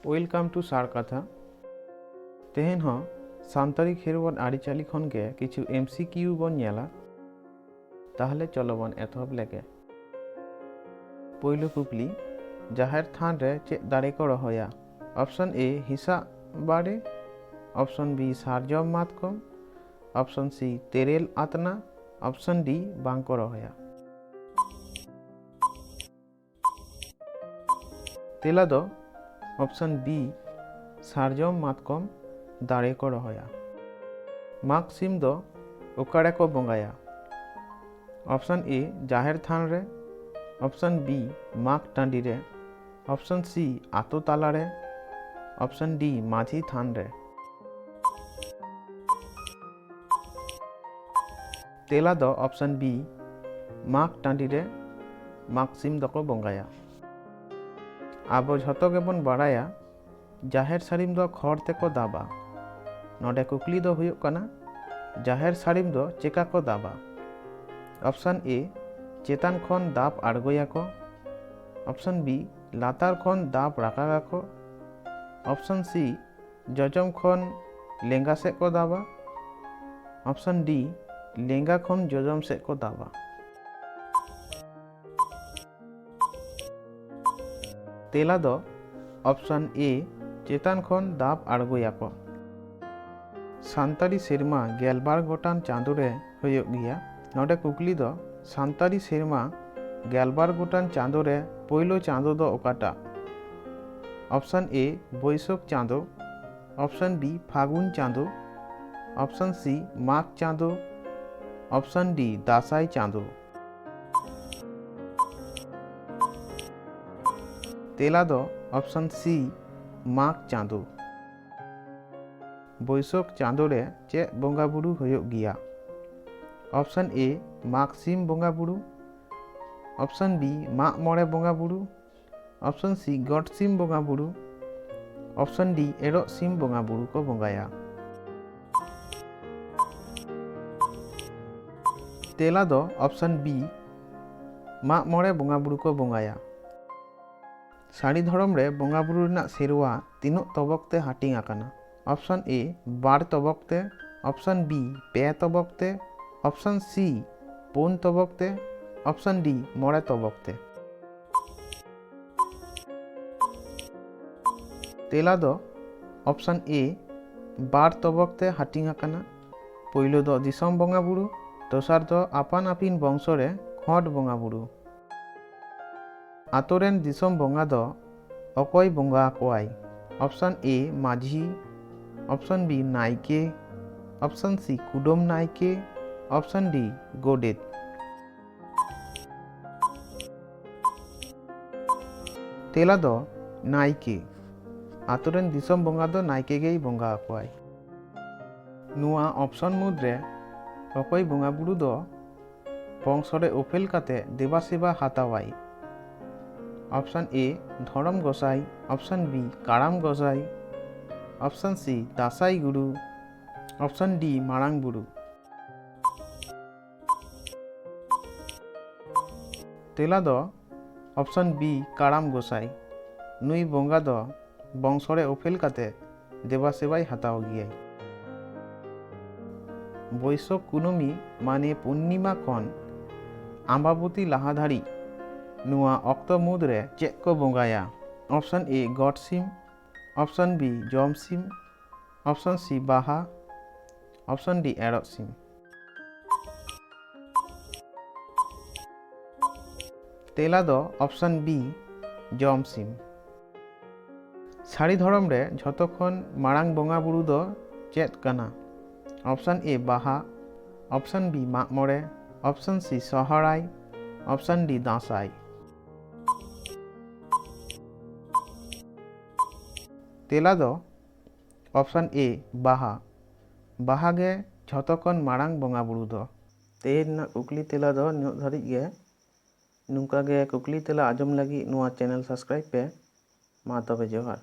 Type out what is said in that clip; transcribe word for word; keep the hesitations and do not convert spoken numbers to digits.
Welcome to ᱥᱟᱨ ᱠᱟᱛᱷᱟ᱾ ᱛᱮᱦᱮᱧ ᱦᱚᱸ ᱥᱟᱱᱛᱟᱲᱤ ᱠᱷᱮᱨᱣᱟᱲ ᱟᱹᱨᱤᱪᱟᱹᱞᱤ ᱠᱷᱚᱱ ᱜᱮ ᱠᱤᱪᱷᱩ M C Q ᱵᱚᱱ ᱧᱮᱞᱟ᱾ ᱛᱟᱦᱞᱮ ᱪᱚᱞᱚ ᱵᱚᱱ ᱮᱛᱚᱦᱚᱵ ᱞᱮᱜᱮ᱾ ᱯᱳᱭᱞᱳ ᱠᱩᱠᱞᱤ, ᱡᱟᱦᱮᱨ ᱛᱷᱟᱱ ᱨᱮ ᱪᱮᱫ ᱫᱟᱨᱮ ᱠᱚ ᱨᱚᱦᱚᱭᱟ? Option A ᱦᱮᱸᱥᱟᱜ ᱵᱟᱲᱮ, Option B ᱥᱟᱨᱡᱚᱢ ᱢᱟᱛᱠᱚᱢ, Option C ᱛᱮᱨᱮᱞ ᱟᱛᱱᱟ, Option D ᱵᱟᱝ ᱠᱚ ᱨᱚᱦᱚᱭᱟ᱾ ᱛᱮᱞᱟ ᱫᱚ Option B ᱥᱟᱨᱡᱚᱢ ᱢᱟᱛᱠᱚᱢ ᱫᱟᱨᱮ ᱠᱚ ᱨᱚᱦᱚᱭᱟ᱾ ᱢᱟᱜᱽ ᱥᱤᱢ ᱫᱚ ᱚᱠᱟ ᱨᱮᱠᱚ ᱵᱚᱸᱜᱟᱭᱟ? Option A ᱡᱟᱦᱮᱨ ᱛᱷᱟᱱ ᱨᱮ, Option B ᱢᱟᱜᱽ ᱴᱟᱺᱰᱤ ᱨᱮ, Option C ᱟᱛᱳ ᱛᱟᱞᱟ ᱨᱮ, Option D ᱢᱟᱹᱡᱷᱤ ᱛᱷᱟᱱ ᱨᱮ᱾ ᱛᱮᱞᱟ ᱫᱚ Option B ᱢᱟᱜᱽ ᱴᱟᱺᱰᱤ ᱨᱮ ᱢᱟᱜᱽ ᱥᱤᱢ ᱫᱚᱠᱚ ᱵᱚᱸᱜᱟᱭᱟ᱾ ᱟᱵᱚ ᱡᱷᱚᱛᱚ ᱜᱮᱵᱚᱱ ᱵᱟᱲᱟᱭᱟ ᱡᱟᱦᱮᱨ ᱥᱟᱹᱲᱤᱢ ᱫᱚ ᱠᱷᱚᱲ ᱛᱮᱠᱚ ᱫᱟᱵᱟ᱾ ᱱᱚᱰᱮ ᱠᱩᱠᱞᱤ ᱫᱚ ᱦᱩᱭᱩᱜ ᱠᱟᱱᱟ, ᱡᱟᱦᱮᱨ ᱥᱟᱹᱲᱤᱢ ᱫᱚ ᱪᱮᱠᱟ ᱠᱚ ᱫᱟᱵᱟ? Option A ᱪᱮᱛᱟᱱ ᱠᱷᱚᱱ ᱫᱟᱵ ᱟᱬᱜᱚᱭᱟᱠᱚ, Option B ᱞᱟᱛᱟᱨ ᱠᱷᱚᱱ ᱫᱟᱵ ᱨᱟᱠᱟᱵᱟᱠᱚ, Option C ᱡᱚᱡᱚᱢ ᱠᱷᱚᱱ ᱞᱮᱸᱜᱟ ᱥᱮᱫ ᱠᱚ ᱫᱟᱵᱟ, Option D ᱞᱮᱸᱜᱟ ᱠᱷᱚᱱ ᱡᱚᱡᱚᱢ ᱥᱮᱫ ᱠᱚ ᱫᱟᱵᱟ᱾ ᱛᱮᱞᱟ ᱫᱚ Option A ᱪᱮᱛᱟᱱ ᱠᱷᱚᱱ ᱫᱟᱵ ᱟᱬᱜᱚᱭᱟᱠᱚ᱾ ᱥᱟᱱᱛᱟᱲᱤ ᱥᱮᱨᱢᱟ ᱜᱮᱞᱵᱟᱨ ᱜᱚᱴᱟᱝ ᱪᱟᱸᱫᱳ ᱨᱮ ᱦᱩᱭᱩᱜ ᱜᱮᱭᱟ᱾ ᱱᱚᱰᱮ ᱠᱩᱠᱞᱤ ᱫᱚ ᱥᱟᱱᱛᱟᱲᱤ ᱥᱮᱨᱢᱟ ᱜᱮᱞᱵᱟᱨ ᱜᱚᱴᱟᱝ ᱪᱟᱸᱫᱳ ᱨᱮ ᱯᱳᱭᱞᱳ ᱪᱟᱸᱫᱳ ᱫᱚ ᱚᱠᱟᱴᱟᱜ? Option A ᱵᱟᱹᱭᱥᱟᱹᱠᱷ ᱪᱟᱸᱫᱳ, Option B ᱯᱷᱟᱹᱜᱩᱱ ᱪᱟᱸᱫᱳ, Option C ᱢᱟᱜᱽ ᱪᱟᱸᱫᱳ, Option D ᱫᱟᱸᱥᱟᱭ ᱪᱟᱸᱫᱳ᱾ ᱛᱮᱞᱟ ᱫᱚ Option C ᱢᱟᱜᱽ ᱪᱟᱸᱫᱳ᱾ ᱵᱟᱹᱭᱥᱟᱹᱠᱷ ᱪᱟᱸᱫᱳ ᱨᱮ ᱪᱮᱫ ᱵᱚᱸᱜᱟ ᱵᱩᱨᱩ ᱦᱩᱭᱩᱜ ᱜᱮᱭᱟ? Option A ᱢᱟᱜᱽ ᱥᱤᱢ ᱵᱚᱸᱜᱟ ᱵᱩᱨᱩ, Option B ᱢᱟᱜ ᱢᱚᱬᱮ ᱵᱚᱸᱜᱟ ᱵᱩᱨᱩ, Option C ᱜᱚᱴ ᱥᱤᱢ ᱵᱚᱸᱜᱟ ᱵᱩᱨᱩ, Option D ᱮᱨᱚᱜ ᱥᱤᱢ ᱵᱚᱸᱜᱟ ᱵᱩᱨᱩ ᱠᱚ ᱵᱚᱸᱜᱟᱭᱟ᱾ ᱛᱮᱞᱟ ᱫᱚ Option B ᱢᱟᱜ ᱢᱚᱬᱮ ᱵᱚᱸᱜᱟ ᱵᱩᱨᱩ ᱠᱚ ᱵᱚᱸᱜᱟᱭᱟ᱾ ᱥᱟᱹᱨᱤ ᱫᱷᱚᱨᱚᱢ ᱨᱮ ᱵᱚᱸᱜᱟ ᱵᱩᱨᱩ ᱨᱮᱱᱟᱜ ᱥᱮᱨᱣᱟ ᱛᱤᱱᱟᱹᱜ ᱛᱚᱵᱚᱠ ᱛᱮ ᱦᱟᱹᱴᱤᱧ ᱟᱠᱟᱱᱟ? ᱚᱯᱥᱚᱱ ᱮ ᱵᱟᱨ ᱛᱚᱵᱚᱠ ᱛᱮ, ᱚᱯᱥᱚᱱ ᱵᱤ ᱯᱮ ᱛᱚᱵᱚᱠ ᱛᱮ, ᱚᱯᱥᱚᱱ ᱥᱤ ᱯᱩᱱ ᱛᱚᱵᱚᱠ ᱛᱮ, ᱚᱯᱥᱚᱱ ᱰᱤ ᱢᱚᱬᱮ ᱛᱚᱵᱚᱠ ᱛᱮ᱾ ᱛᱮᱞᱟ ᱫᱚ ᱚᱯᱥᱚᱱ ᱮ ᱵᱟᱨ ᱛᱚᱵᱚᱠ ᱛᱮ ᱦᱟᱹᱴᱤᱧ ᱟᱠᱟᱱᱟ᱾ ᱯᱳᱭᱞᱳ ᱫᱚ ᱫᱤᱥᱚᱢ ᱵᱚᱸᱜᱟ ᱵᱩᱨᱩ, ᱫᱚᱥᱟᱨ ᱫᱚ ᱟᱯᱟᱱ ᱟᱹᱯᱤᱱ ᱵᱚᱝᱥᱚ ᱨᱮ ᱠᱷᱚᱸᱰ ᱵᱚᱸᱜᱟ ᱵᱩᱨᱩ᱾ ᱟᱛᱳ ᱨᱮᱱ ᱫᱤᱥᱚᱢ ᱵᱚᱸᱜᱟ ᱫᱚ ᱚᱠᱚᱭ ᱵᱚᱸᱜᱟ ᱟᱠᱚᱣᱟᱭ? ᱚᱯᱥᱚᱱ ᱮ ᱢᱟᱹᱡᱷᱤ, ᱚᱯᱥᱚᱱ ᱵᱤ ᱱᱟᱭᱠᱮ, ᱚᱯᱥᱚᱱ ᱥᱤ ᱠᱩᱰᱟᱹᱢ ᱱᱟᱭᱠᱮ, ᱚᱯᱥᱚᱱ ᱰᱤ ᱜᱚᱰᱮᱛ᱾ ᱛᱮᱞᱟ ᱫᱚ ᱱᱟᱭᱠᱮ᱾ ᱟᱛᱳ ᱨᱮᱱ ᱫᱤᱥᱚᱢ ᱵᱚᱸᱜᱟ ᱫᱚ ᱱᱟᱭᱠᱮ ᱜᱮᱭ ᱵᱚᱸᱜᱟ ᱟᱠᱚᱣᱟᱭ᱾ ᱱᱚᱣᱟ ᱚᱯᱥᱚᱱ ᱢᱩᱫᱽᱨᱮ ᱚᱠᱚᱭ ᱵᱚᱸᱜᱟ ᱵᱩᱨᱩ ᱫᱚ ᱵᱚᱝᱥᱚ ᱨᱮ ᱩᱯᱮᱞ ᱠᱟᱛᱮ ᱫᱮᱵᱟ ᱥᱮᱵᱟ ᱦᱟᱛᱟᱣᱟᱭ? ᱚᱯᱥᱚᱱ ᱮ ᱫᱷᱚᱨᱚᱢ ᱜᱚᱸᱥᱟᱭ, ᱚᱯᱥᱚᱱ ᱵᱤ ᱠᱟᱨᱟᱢ ᱜᱚᱸᱥᱟᱭ, ᱚᱯᱥᱚᱱ ᱥᱤ ᱫᱟᱸᱥᱟᱭ ᱜᱩᱨᱩ, ᱚᱯᱥᱚᱱ ᱰᱤ ᱢᱟᱨᱟᱝ ᱵᱩᱨᱩ᱾ ᱛᱮᱞᱟ ᱫᱚ ᱚᱯᱥᱚᱱ ᱵᱤ ᱠᱟᱨᱟᱢ ᱜᱚᱸᱥᱟᱭ᱾ ᱱᱩᱭ ᱵᱚᱸᱜᱟ ᱫᱚ ᱵᱚᱝᱥᱚ ᱨᱮ ᱩᱯᱮᱞ ᱠᱟᱛᱮ ᱫᱮᱵᱟ ᱥᱮᱵᱟᱭ ᱦᱟᱛᱟᱣ ᱜᱮᱭᱟᱭ᱾ ᱵᱟᱹᱭᱥᱟᱹᱠᱷ ᱠᱩᱱᱟᱹᱢᱤ ᱢᱟᱱᱮ ᱯᱩᱨᱱᱤᱢᱟ ᱠᱷᱚᱱ ᱟᱢᱵᱟᱵᱚᱛᱤ ᱞᱟᱦᱟ ᱫᱷᱟᱹᱨᱤᱡ ᱱᱚᱣᱟ ᱚᱠᱛᱚ ᱢᱩᱫᱽᱨᱮ ᱪᱮᱫ ᱠᱚ ᱵᱚᱸᱜᱟᱭᱟ? ᱚᱯᱥᱚᱱ ᱮ ᱜᱚᱴ ᱥᱤᱢ, ᱚᱯᱥᱚᱱ ᱵᱤ ᱡᱚᱢ ᱥᱤᱢ, ᱚᱯᱥᱚᱱ ᱥᱤ ᱵᱟᱦᱟ, ᱚᱯᱥᱚᱱ ᱰᱤ ᱮᱨᱚᱜ ᱥᱤᱢ᱾ ᱛᱮᱞᱟ ᱫᱚ ᱚᱯᱥᱚᱱ ᱵᱤ ᱡᱚᱢ ᱥᱤᱢ᱾ ᱥᱟᱹᱨᱤ ᱫᱷᱚᱨᱚᱢ ᱨᱮ ᱡᱷᱚᱛᱚ ᱠᱷᱚᱱ ᱢᱟᱲᱟᱝ ᱵᱚᱸᱜᱟ ᱵᱩᱨᱩ ᱫᱚ ᱪᱮᱫ ᱠᱟᱱᱟ? ᱚᱯᱥᱚᱱ ᱮ ᱵᱟᱦᱟ, ᱚᱯᱥᱚᱱ ᱵᱤ ᱢᱟᱜ ᱢᱚᱬᱮ, ᱚᱯᱥᱚᱱ ᱥᱤ ᱥᱚᱦᱨᱟᱭ, ᱚᱯᱥᱚᱱ ᱰᱤ ᱫᱟᱸᱥᱟᱭ᱾ ᱛᱮᱞᱟ ᱫᱚ ᱚᱯᱥᱚᱱ ᱮ ᱵᱟᱦᱟ᱾ ᱵᱟᱦᱟ ᱜᱮ ᱡᱷᱚᱛᱚ ᱠᱷᱚᱱ ᱢᱟᱲᱟᱝ ᱵᱚᱸᱜᱟ ᱵᱩᱨᱩ ᱫᱚ᱾ ᱛᱮᱦᱮᱧ ᱨᱮᱱᱟᱜ ᱠᱩᱠᱞᱤ ᱛᱮᱞᱟ ᱫᱚ ᱱᱤᱱᱟᱹᱜ ᱫᱷᱟᱹᱨᱤᱡ ᱜᱮ᱾ ᱱᱚᱝᱠᱟ ᱜᱮ ᱠᱩᱠᱞᱤ ᱛᱮᱞᱟ ᱟᱸᱡᱚᱢ ᱞᱟᱹᱜᱤᱫ ᱱᱚᱣᱟ ᱪᱮᱱᱮᱞ ᱥᱟᱵᱥᱠᱨᱟᱭᱤᱵ ᱯᱮ᱾ ᱢᱟ ᱛᱚᱵᱮ ᱡᱚᱦᱟᱨ᱾